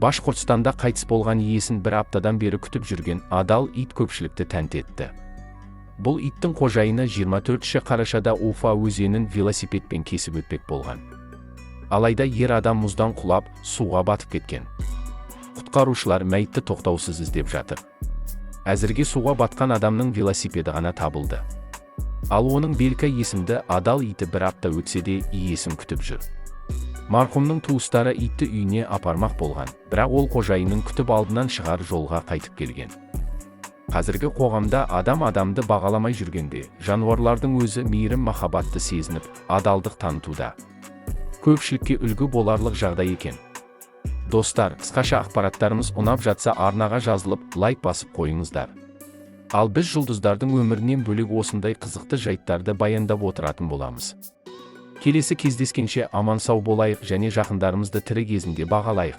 Башқұртстанда қайтыс болған иесін бір аптадан бері күтіп жүрген адал ит көпшілікті тәнті етті. Бұл иттің қожайыны 24 қарашада Уфа өзенін велосипедпен кесіп өтпек болған. Алайда ер адам мұздан құлап, суға батып кеткен. Құтқарушылар мәйітті тоқтаусыз іздеп жатыр. Әзірге суға батқан адамның велосипеді ғана табылды. Ал оның Белка есімді адал иті бір апта өтсе де, иесін күтіп жүр. Марқұмның туыстары итті үйіне апармақ болған, бірақ ол қожайынын күтіп, алдынан шығар жолға қайтып келген. Қазіргі қоғамда адам адамды бағаламай жүргенде, жануарлардың өзі мейірім, махаббатты сезініп, адалдық танытуда. Көпшілікке үлгі боларлық жағдай екен. Достар, қысқаша ақпараттарымыз ұнап жатса, арнаға жазылып, лайк басып қойыңыздар. Ал біз жұлдыздардың өмірінен бөлек осындай қызықты жайттарды баяндап отыратын боламыз. Келесі кездескенше аман сау болайық және жақындарымызды тірі кезінде бағалайық.